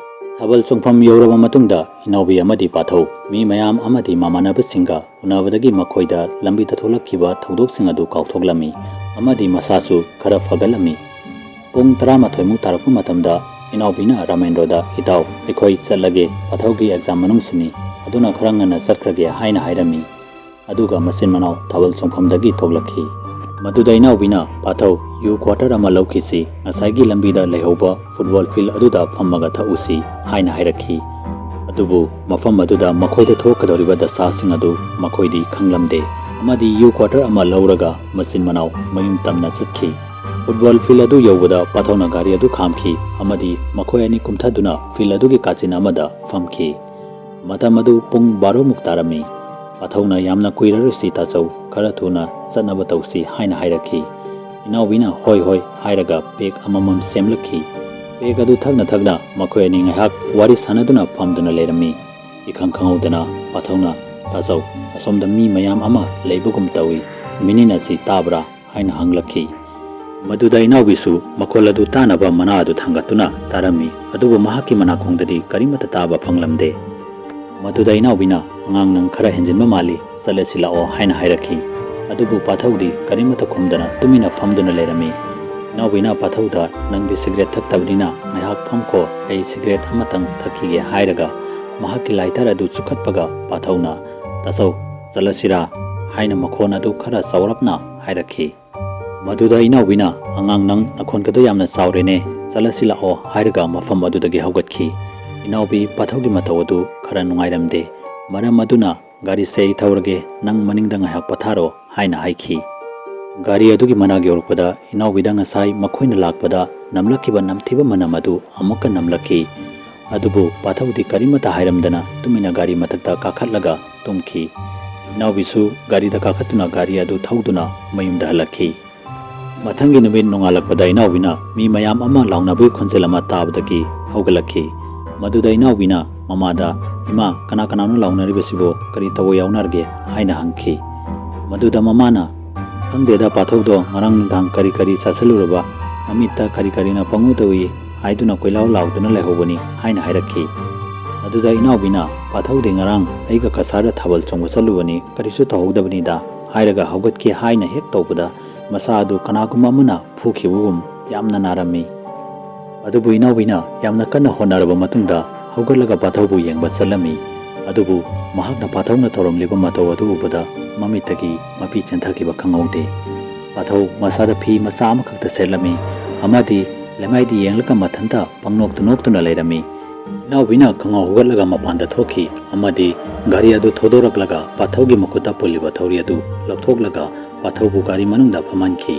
ꯊꯥꯕꯜ ꯆꯣꯡꯐꯝ ꯌꯧꯔꯕ ꯃꯇꯨꯡꯗ ꯏꯅꯥꯎꯕꯤ ꯑꯃꯗꯤ ꯄꯥꯊꯧ, ꯃꯤ ꯃꯌꯥꯝ ꯑꯃꯗꯤ ꯃꯃꯥꯟꯅꯕꯁꯤꯡꯒ ꯎꯅꯕꯗꯒꯤ ꯃꯈꯣꯏꯗ ꯂꯝꯕꯤꯗ ꯊꯣꯛꯂꯛꯈꯤꯕ ꯊꯧꯗꯣꯛꯁꯤꯡ ꯑꯗꯨ ꯀꯥꯎꯊꯣꯛꯂꯝꯃꯤ ꯑꯃꯗꯤ ꯃꯁꯥꯁꯨ ꯈꯔ ꯐꯒꯠꯂꯝꯃꯤ꯫ ꯄꯨꯡ ꯇꯔꯥꯃꯥꯊꯣꯏꯃꯨꯛ ꯇꯥꯔꯛꯄ ꯃꯇꯝꯗ ꯏꯅꯥꯎꯕꯤꯅ ꯔꯥꯃꯦꯟꯗ꯭ꯔꯣꯗ, "ꯏꯇꯥꯎ, ꯑꯩꯈꯣꯏ ꯆꯠꯂꯒꯦ, ꯄꯥꯊꯧꯒꯤ ꯑꯦꯛꯖꯥꯝ ꯃꯅꯨꯡꯁꯤꯅꯤ, ꯑꯗꯨꯅ ꯈꯔ ꯉꯟꯅ ꯆꯠꯈ꯭ꯔꯒꯦ" ꯍꯥꯏꯅ ꯍꯥꯏꯔꯝꯃꯤ꯫ ꯑꯗꯨꯒ ꯃꯆꯤꯟ ꯃꯅꯥꯎ ꯊꯥꯕꯜ ꯆꯣꯡꯐꯝꯗꯒꯤ ꯊꯣꯛꯂꯛꯈꯤ꯫ ꯃꯗꯨꯗ ꯏꯅꯥꯎꯕꯤꯅ, "ꯄꯥꯊꯧ, ꯌꯨ ꯀ꯭ꯋꯥꯇꯔ ꯑꯃ ꯂꯧꯈꯤꯁꯤ, ꯉꯁꯥꯏꯒꯤ ꯂꯝꯕꯤꯗ ꯂꯩꯍꯧꯕ ꯐꯨꯠꯕꯣꯜ ꯐꯤꯜ ꯑꯗꯨꯗ ꯐꯝꯃꯒ ꯊꯛꯎꯁꯤ" ꯍꯥꯏꯅ ꯍꯥꯏꯔꯛꯈꯤ꯫ ꯑꯗꯨꯕꯨ ꯃꯐꯝ ꯑꯗꯨꯗ ꯃꯈꯣꯏꯗ ꯊꯣꯛꯀꯗꯧꯔꯤꯕ ꯗꯁꯥꯁꯤꯡ ꯑꯗꯨ ꯃꯈꯣꯏꯗꯤ ꯈꯪꯂꯝꯗꯦ꯫ ꯑꯃꯗꯤ ꯌꯨ ꯀ꯭ꯋꯥꯇꯔ ꯑꯃ ꯂꯧꯔꯒ ꯃꯆꯤꯟ ꯃꯅꯥꯎ ꯃꯌꯨꯝ ꯇꯝꯅ ꯆꯠꯈꯤ꯫ ꯐꯨꯠꯕꯣꯜ ꯐꯤꯜ ꯑꯗꯨ ꯌꯧꯕꯗ ꯄꯥꯊꯧꯅ ꯒꯥꯔꯤ ꯑꯗꯨ ꯈꯥꯝꯈꯤ ꯑꯃꯗꯤ ꯃꯈꯣꯏ ꯑꯅꯤ ꯀꯨꯝꯊꯗꯨꯅ ꯐꯤꯜ ꯑꯗꯨꯒꯤ ꯀꯥꯆꯤꯟ ꯑꯃꯗ ꯐꯝꯈꯤ꯫ ꯃꯇꯝ ꯑꯗꯨ ꯄꯨꯡ ꯕꯥꯔꯣꯃꯨꯛ ꯇꯥꯔꯝꯃꯤ꯫ ꯄꯥꯊꯧꯅ "ꯌꯥꯝꯅ ꯀꯨꯏꯔꯔꯣꯏꯁꯤ ꯇꯥꯆꯧ, ꯈꯔ ꯊꯨꯅ ꯆꯠꯅꯕ ꯇꯧꯁꯤ" ꯍꯥꯏꯅ ꯍꯥꯏꯔꯛꯈꯤ꯫ ꯏꯅꯥꯎꯕꯤꯅ "ꯍꯣꯏ ꯍꯣꯏ" ꯍꯥꯏꯔꯒ ꯄꯦꯛ ꯑꯃꯃꯝ ꯁꯦꯝꯂꯛꯈꯤ꯫ ꯄꯦꯛ ꯑꯗꯨ ꯊꯛꯅ ꯊꯛꯅ ꯃꯈꯣꯏ ꯑꯅꯤ ꯉꯥꯏꯍꯥꯛ ꯋꯥꯔꯤ ꯁꯥꯟꯅꯗꯨꯅ ꯐꯝꯗꯨꯅ ꯂꯩꯔꯝꯃꯤ꯫ ꯏꯈꯪ ꯈꯪꯍꯧꯗꯅ ꯄꯥꯊꯧꯅ "ꯇꯥꯆꯧ, ꯑꯁꯣꯝꯗ ꯃꯤ ꯃꯌꯥꯝ ꯑꯃ ꯂꯩꯕꯒꯨꯝ ꯇꯧꯏ, ꯃꯤꯅꯤꯟ ꯑꯁꯤ ꯇꯥꯕ꯭ꯔꯥ?" ꯍꯥꯏꯅ ꯍꯪꯂꯛꯈꯤ꯫ ꯃꯗꯨꯗ ꯏꯅꯥꯎꯕꯤꯁꯨ ꯃꯈꯣꯜ ꯑꯗꯨ ꯇꯥꯅꯕ ꯃꯅꯥ ꯑꯗꯨ ꯊꯥꯡꯒꯠꯇꯨꯅ ꯇꯥꯔꯝꯃꯤ, ꯑꯗꯨꯕꯨ ꯃꯍꯥꯛꯀꯤ ꯃꯅꯥꯀꯣꯡꯗꯗꯤ ꯀꯔꯤꯃꯠꯇ ꯇꯥꯕ ꯐꯪꯂꯝꯗꯦ꯫ ꯃꯗꯨꯗ ꯏꯅꯥꯎꯕꯤꯅ "ꯑꯉꯥꯡ, ꯅꯪ ꯈꯔ ꯍꯦꯟꯖꯤꯟꯕ ꯃꯥꯜꯂꯤ, ꯆꯠꯂꯁꯤ ꯂꯥꯛꯑꯣ" ꯍꯥꯏꯅ ꯍꯥꯏꯔꯛꯈꯤ꯫ ꯑꯗꯨꯕꯨ ꯄꯥꯊꯧꯗꯤ ꯀꯔꯤꯃꯠꯇ ꯈꯨꯝꯗꯅ ꯇꯨꯃꯤꯟꯅ ꯐꯝꯗꯨꯅ ꯂꯩꯔꯝꯃꯤ꯫ ꯏꯅꯥꯎꯕꯤꯅ ꯄꯥꯊꯧꯗ "ꯅꯪꯗꯤ ꯁꯤꯒꯔꯦꯠ ꯊꯛꯇꯕꯅꯤꯅ ꯉꯥꯏꯍꯥꯛ ꯐꯝꯈꯣ, ꯑꯩ ꯁꯤꯒꯔꯦꯠ ꯑꯃꯇꯪ ꯊꯛꯈꯤꯒꯦ" ꯍꯥꯏꯔꯒ ꯃꯍꯥꯛꯀꯤ ꯂꯥꯏꯇꯔ ꯑꯗꯨ ꯆꯨꯈꯠꯄꯒ ꯄꯥꯊꯧꯅ "ꯇꯥꯆꯧ, ꯆꯠꯂꯁꯤꯔꯥ?" ꯍꯥꯏꯅ ꯃꯈꯣꯟ ꯑꯗꯨ ꯈꯔ ꯆꯥꯎꯔꯞꯅ ꯍꯥꯏꯔꯛꯈꯤ꯫ ꯃꯗꯨꯗ ꯏꯅꯥꯎꯕꯤꯅ "ꯑꯉꯥꯡ, ꯅꯪ ꯅꯈꯣꯟꯒꯗꯣ ꯌꯥꯝꯅ ꯆꯥꯎꯔꯦꯅꯦ, ꯆꯠꯂꯁꯤ ꯂꯥꯛꯑꯣ" ꯍꯥꯏꯔꯒ ꯃꯐꯝ ꯑꯗꯨꯗꯒꯤ ꯍꯧꯒꯠꯈꯤ꯫ ꯏꯅꯥꯎꯕꯤ ꯄꯥꯊꯧꯒꯤ ꯃꯇꯧ ꯑꯗꯨ ꯈꯔ ꯅꯨꯡꯉꯥꯏꯔꯝꯗꯦ꯫ ꯃꯔꯝ ꯑꯗꯨꯅ "ꯒꯥꯔꯤꯁꯦ ꯑꯩ ꯊꯧꯔꯒꯦ, ꯅꯪ ꯃꯅꯤꯡꯗ ꯉꯥꯏꯍꯥꯛ ꯄꯣꯊꯥꯔꯣ" ꯍꯥꯏꯅ ꯍꯥꯏꯈꯤ꯫ ꯒꯥꯔꯤ ꯑꯗꯨꯒꯤ ꯃꯅꯥꯛ ꯌꯧꯔꯛꯄꯗ ꯏꯅꯥꯎꯕꯤꯗ ꯉꯁꯥꯏ ꯃꯈꯣꯏꯅ ꯂꯥꯛꯄꯗ ꯅꯝꯂꯛꯈꯤꯕ ꯅꯝꯊꯤꯕ ꯃꯅꯝ ꯑꯗꯨ ꯑꯃꯨꯛꯀ ꯅꯝꯂꯛꯈꯤ꯫ ꯑꯗꯨꯕꯨ ꯄꯥꯊꯧꯗꯤ ꯀꯔꯤꯃꯠꯇ ꯍꯥꯏꯔꯝꯗꯅ ꯇꯨꯃꯤꯟꯅ ꯒꯥꯔꯤ ꯃꯊꯛꯇ ꯀꯥꯈꯠꯂꯒ ꯇꯨꯝꯈꯤ꯫ ꯏꯅꯥꯎꯕꯤꯁꯨ ꯒꯥꯔꯤꯗ ꯀꯥꯈꯠꯇꯨꯅ ꯒꯥꯔꯤ ꯑꯗꯨ ꯊꯧꯗꯨꯅ ꯃꯌꯨꯝꯗ ꯍꯜꯂꯛꯈꯤ꯫ ꯃꯊꯪꯒꯤ ꯅꯨꯃꯤꯠ ꯅꯣꯡꯉꯥꯜꯂꯛꯄꯗ ꯏꯅꯥꯎꯕꯤꯅ ꯃꯤ ꯃꯌꯥꯝ ꯑꯃ ꯂꯥꯎꯅꯕꯒꯤ ꯈꯣꯟꯖꯦꯜ ꯑꯃ ꯇꯥꯕꯗꯒꯤ ꯍꯧꯒꯠꯂꯛꯈꯤ꯫ ꯃꯗꯨꯗ ꯏꯅꯥꯎꯕꯤꯅ ꯃꯃꯥꯗ "ꯏꯃꯥ, ꯀꯅꯥ ꯀꯅꯥꯅꯣ ꯂꯥꯎꯅꯔꯤꯕꯁꯤꯕꯨ? ꯀꯔꯤ ꯇꯧꯕ ꯌꯥꯎꯅꯔꯒꯦ?" ꯍꯥꯏꯅ ꯍꯪꯈꯤ꯫ ꯃꯗꯨꯗ ꯃꯃꯥꯅ "ꯈꯪꯗꯦꯗ, ꯄꯥꯊꯧꯗꯣ ꯉꯔꯥꯡ ꯅꯨꯡꯗꯥꯡ ꯀꯔꯤ ꯀꯔꯤ ꯆꯥꯁꯤꯜꯂꯨꯔꯕ, ꯃꯃꯤꯠꯇ ꯀꯔꯤ ꯀꯔꯤꯅ ꯄꯪꯎꯗ ꯎꯏ ꯍꯥꯏꯗꯨꯅ ꯀꯣꯏꯂꯥꯎ ꯂꯥꯎꯗꯨꯅ ꯂꯩꯍꯧꯕꯅꯤ" ꯍꯥꯏꯅ ꯍꯥꯏꯔꯛꯈꯤ꯫ ꯑꯗꯨꯗ ꯏꯅꯥꯎꯕꯤꯅ "ꯄꯥꯊꯧꯗꯤ ꯉꯔꯥꯡ ꯑꯩꯒ ꯀꯁꯥꯔꯗ ꯊꯥꯕꯜ ꯆꯣꯡꯕ ꯆꯠꯂꯨꯕꯅꯤ, ꯀꯔꯤꯁꯨ ꯇꯧꯍꯧꯗꯕꯅꯤꯗ" ꯍꯥꯏꯔꯒ ꯍꯧꯒꯠꯀꯦ ꯍꯥꯏꯅ ꯍꯦꯛ ꯇꯧꯕꯗ ꯃꯁꯥ ꯑꯗꯨ ꯀꯅꯥꯒꯨꯝꯕ ꯑꯃꯅ ꯐꯨꯈꯤꯕꯒꯨꯝ ꯌꯥꯝꯅ ꯅꯥꯔꯝꯃꯤ꯫ ꯑꯗꯨꯕꯨ ꯏꯅꯥꯎꯕꯤꯅ ꯌꯥꯝꯅ ꯀꯟꯅ ꯍꯣꯠꯅꯔꯕ ꯃꯇꯨꯡꯗ ꯍꯧꯒꯠꯂꯒ ꯄꯥꯊꯧꯕꯨ ꯌꯦꯡꯕ ꯆꯠꯂꯝꯃꯤ꯫ ꯑꯗꯨꯕꯨ ꯃꯍꯥꯛꯅ ꯄꯥꯊꯧꯅ ꯇꯧꯔꯝꯂꯤꯕ ꯃꯇꯧ ꯑꯗꯨ ꯎꯕꯗ ꯃꯃꯤꯠꯇꯒꯤ ꯃꯄꯤ ꯆꯦꯟꯊꯈꯤꯕ ꯈꯪꯍꯧꯗꯦ꯫ ꯄꯥꯊꯧ ꯃꯁꯥꯗ ꯐꯤ ꯃꯆꯥ ꯑꯃꯈꯛꯇ ꯁꯦꯠꯂꯝꯃꯤ ꯑꯃꯗꯤ ꯂꯩꯃꯥꯏꯗ ꯌꯦꯡꯂꯒ ꯃꯊꯟꯇ ꯄꯪꯅꯣꯛꯇ ꯅꯣꯛꯇꯨꯅ ꯂꯩꯔꯝꯃꯤ꯫ ꯏꯅꯥꯎꯕꯤꯅ ꯈꯪꯍꯧ ꯍꯧꯒꯠꯂꯒ ꯃꯄꯥꯟꯗ ꯊꯣꯛꯈꯤ ꯑꯃꯗꯤ ꯒꯥꯔꯤ ꯑꯗꯨ ꯊꯧꯗꯣꯔꯛꯂꯒ ꯄꯥꯊꯧꯒꯤ ꯃꯈꯨꯠꯇ ꯄꯨꯜꯂꯤꯕ ꯊꯧꯔꯤ ꯑꯗꯨ ꯂꯧꯊꯣꯛꯂꯒ ꯄꯥꯊꯧꯕꯨ ꯒꯥꯔꯤ ꯃꯅꯨꯡꯗ ꯐꯝꯍꯟꯈꯤ꯫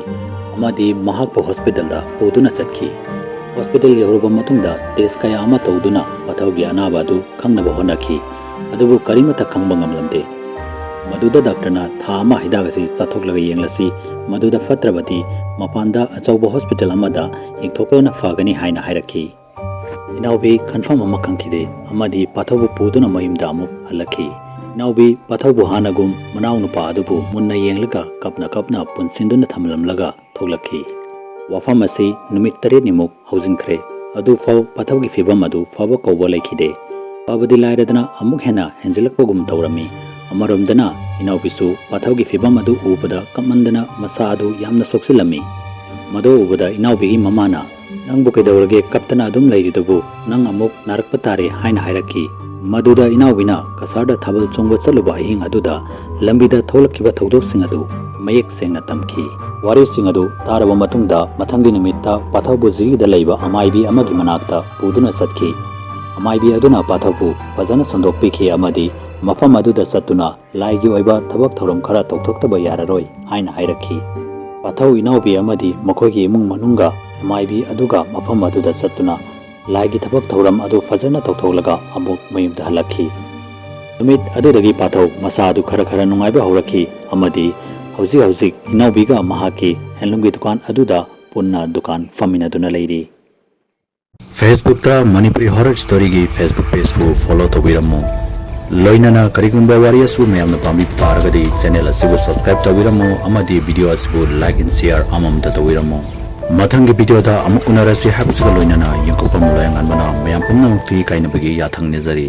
ꯑꯃꯗꯤ ꯃꯍꯥꯛꯄꯨ ꯍꯣꯁꯄꯤꯇꯥꯜꯗ ꯄꯨꯗꯨꯅ ꯆꯠꯈꯤ꯫ ꯍꯣꯁꯄꯤꯇꯥꯜ ꯌꯧꯔꯕ ꯃꯇꯨꯡꯗ ꯇꯦꯁ ꯀꯌꯥ ꯑꯃ ꯇꯧꯗꯨꯅ ꯄꯥꯊꯧꯒꯤ ꯑꯅꯥꯕ ꯑꯗꯨ ꯈꯪꯅꯕ ꯍꯣꯠꯅꯈꯤ꯫ ꯑꯗꯨꯕꯨ ꯀꯔꯤꯃꯠꯇ ꯈꯪꯕ ꯉꯝꯂꯝꯗꯦ꯫ ꯃꯗꯨꯗ ꯗꯥꯛꯇꯔꯅ ꯊꯥ ꯑꯃ ꯍꯤꯗꯥꯛ ꯑꯁꯤ ꯆꯥꯊꯣꯛꯂꯒ ꯌꯦꯡꯂꯁꯤ, ꯃꯗꯨꯗ ꯐꯠꯇ꯭ꯔꯕꯗꯤ ꯃꯄꯥꯟꯗ ꯑꯆꯧꯕ ꯍꯣꯁꯄꯤꯇꯥꯜ ꯑꯃꯗ ꯌꯦꯡꯊꯣꯛꯄꯅ ꯐꯒꯅꯤ ꯍꯥꯏꯅ ꯍꯥꯏꯔꯛꯈꯤ꯫ ꯏꯅꯥꯎꯕꯤ ꯀꯟꯐꯥꯔꯝ ꯑꯃ ꯈꯪꯈꯤꯗꯦ ꯑꯃꯗꯤ ꯄꯥꯊꯧꯕꯨ ꯄꯨꯗꯨꯅ ꯃꯌꯨꯝꯗ ꯑꯃꯨꯛ ꯍꯜꯂꯛꯈꯤ꯫ ꯏꯅꯥꯎꯕꯤ ꯄꯥꯊꯧꯕꯨ ꯍꯥꯟꯅꯒꯨꯝ ꯃꯅꯥꯎꯅꯨꯄꯥ ꯑꯗꯨꯕꯨ ꯃꯨꯟꯅ ꯌꯦꯡꯂꯒ ꯀꯞꯅ ꯀꯞꯅ ꯄꯨꯟꯁꯤꯟꯗꯨꯅ ꯊꯝꯂꯝꯂꯒ ꯊꯣꯛꯂꯛꯈꯤ꯫ ꯋꯥꯐꯝ ꯑꯁꯤ ꯅꯨꯃꯤꯠ ꯇꯔꯦꯠꯅꯤꯃꯨꯛ ꯍꯧꯖꯤꯟꯈ꯭ꯔꯦ꯫ ꯑꯗꯨꯐꯥꯎ ꯄꯥꯊꯧꯒꯤ ꯐꯤꯕꯝ ꯑꯗꯨ ꯐꯕ ꯀꯧꯕ ꯂꯩꯈꯤꯗꯦ꯫ ꯐꯕꯗꯤ ꯂꯥꯏꯔꯗꯅ ꯑꯃꯨꯛ ꯍꯦꯟꯅ ꯍꯦꯟꯖꯤꯜꯂꯛꯄꯒꯨꯝ ꯇꯧꯔꯝꯃꯤ꯫ ꯑꯃꯔꯣꯝꯗꯅ ꯏꯅꯥꯎꯕꯤꯁꯨ ꯄꯥꯊꯧꯒꯤ ꯐꯤꯕꯝ ꯑꯗꯨ ꯎꯕꯗ ꯀꯞꯃꯟꯗꯅ ꯃꯁꯥ ꯑꯗꯨ ꯌꯥꯝꯅ ꯁꯣꯛꯆꯤꯜꯂꯝꯃꯤ꯫ ꯃꯗꯨ ꯎꯕꯗ ꯏꯅꯥꯎꯕꯤꯒꯤ ꯃꯃꯥꯅ, "ꯅꯪꯕꯨ ꯀꯩꯗꯧꯔꯒꯦ ꯀꯞꯇꯅ ꯑꯗꯨꯝ ꯂꯩꯔꯤꯗꯨꯕꯨ? ꯅꯪ ꯑꯃꯨꯛ ꯅꯥꯔꯛꯄ ꯇꯥꯔꯦ" ꯍꯥꯏꯅ ꯍꯥꯏꯔꯛꯈꯤ꯫ ꯃꯗꯨꯗ ꯏꯅꯥꯎꯕꯤꯅ ꯀꯁꯥꯔꯗ ꯊꯥꯕꯜ ꯆꯣꯡꯕ ꯆꯠꯂꯨꯕ ꯑꯍꯤꯡ ꯑꯗꯨꯗ ꯂꯝꯕꯤꯗ ꯊꯣꯛꯂꯛꯈꯤꯕ ꯊꯧꯗꯣꯛꯁꯤꯡ ꯑꯗꯨ ꯃꯌꯦꯛ ꯁꯦꯡꯅ ꯇꯝꯈꯤ꯫ ꯋꯥꯔꯤꯁꯤꯡ ꯑꯗꯨ ꯇꯥꯔꯕ ꯃꯇꯨꯡꯗ ꯃꯊꯪꯒꯤ ꯅꯨꯃꯤꯠꯇ ꯄꯥꯊꯧꯕꯨ ꯖꯤꯔꯤꯗ ꯂꯩꯕ ꯑꯃꯥꯏꯕꯤ ꯑꯃꯒꯤ ꯃꯅꯥꯛꯇ ꯄꯨꯗꯨꯅ ꯆꯠꯈꯤ꯫ ꯑꯃꯥꯏꯕꯤ ꯑꯗꯨꯅ ꯄꯥꯊꯧꯕꯨ ꯐꯖꯅ ꯁꯟꯗꯣꯛꯄꯤꯈꯤ ꯑꯃꯗꯤ ꯃꯐꯝ ꯑꯗꯨꯗ ꯆꯠꯇꯨꯅ ꯂꯥꯏꯒꯤ ꯑꯣꯏꯕ ꯊꯕꯛ ꯊꯧꯔꯝ ꯈꯔ ꯇꯧꯊꯣꯛꯇꯕ ꯌꯥꯔꯔꯣꯏ ꯍꯥꯏꯅ ꯍꯥꯏꯔꯛꯈꯤ꯫ ꯄꯥꯊꯧ ꯏꯅꯥꯎꯕꯤ ꯑꯃꯗꯤ ꯃꯈꯣꯏꯒꯤ ꯏꯃꯨꯡ ꯃꯅꯨꯡꯒ ꯑꯃꯥꯏꯕꯤ ꯑꯗꯨꯒ ꯃꯐꯝ ꯑꯗꯨꯗ ꯆꯠꯇꯨꯅ ꯂꯥꯏꯒꯤ ꯊꯕꯛ ꯊꯧꯔꯝ ꯑꯗꯨ ꯐꯖꯅ ꯇꯧꯊꯣꯛꯂꯒ ꯑꯃꯨꯛ ꯃꯌꯨꯝꯗ ꯍꯜꯂꯛꯈꯤ꯫ ꯅꯨꯃꯤꯠ ꯑꯗꯨꯗꯒꯤ ꯄꯥꯊꯧ ꯃꯁꯥ ꯑꯗꯨ ꯈꯔ ꯈꯔ ꯅꯨꯡꯉꯥꯏꯕ ꯍꯧꯔꯛꯈꯤ ꯑꯃꯗꯤ ꯍꯧꯖꯤꯛ ꯍꯧꯖꯤꯛ ꯏꯅꯥꯎꯕꯤꯒ ꯃꯍꯥꯛꯀꯤ ꯍꯦꯟꯂꯨꯝꯒꯤ ꯗꯨꯀꯥꯟ ꯑꯗꯨꯗ ꯄꯨꯟꯅ ꯗꯨꯀꯥꯟ ꯐꯝꯃꯤꯟꯅꯗꯨꯅ ꯂꯩꯔꯤ꯫ ꯐꯦꯁꯕꯨꯛꯇ ꯃꯅꯤꯄꯨꯔꯤ ꯍꯣꯔꯔ ꯁ꯭ꯇꯣꯔꯤꯒꯤ ꯐꯦꯁꯕꯨꯛ ꯄꯦꯖꯄꯨ ꯐꯣꯂꯣ ꯇꯧꯕꯤꯔꯝꯃꯨ꯫ ꯂꯣꯏꯅꯅ ꯀꯔꯤꯒꯨꯝꯕ ꯋꯥꯔꯤ ꯑꯁꯤꯕꯨ ꯃꯌꯥꯝꯅ ꯄꯥꯝꯕꯤꯕ ꯇꯥꯔꯒꯗꯤ ꯆꯦꯅꯦꯜ ꯑꯁꯤꯕꯨ ꯁꯕꯁꯀ꯭ꯔꯥꯏꯕ ꯇꯧꯕꯤꯔꯝꯃꯨ ꯑꯃꯗꯤ ꯚꯤꯗꯤꯑꯣ ꯑꯁꯤꯕꯨ ꯂꯥꯏꯛ ꯑꯦꯟ ꯁꯤꯌꯥꯔ ꯑꯃꯃꯝꯇ ꯇꯧꯕꯤꯔꯝꯃꯨ꯫ ꯃꯊꯪꯒꯤ ꯚꯤꯗꯤꯑꯣꯗ ꯑꯃꯨꯛ ꯎꯅꯔꯁꯤ ꯍꯥꯏꯕꯁꯤꯒ ꯂꯣꯏꯅꯅ ꯌꯦꯡꯊꯣꯛꯄ ꯃꯨꯂꯣꯏ ꯉꯥꯟꯕꯅ ꯃꯌꯥꯝ ꯄꯨꯝꯅꯃꯛꯇ ꯏꯀꯥꯏꯅꯕꯒꯤ ꯌꯥꯊꯪ ꯅꯤꯖꯔꯤ꯫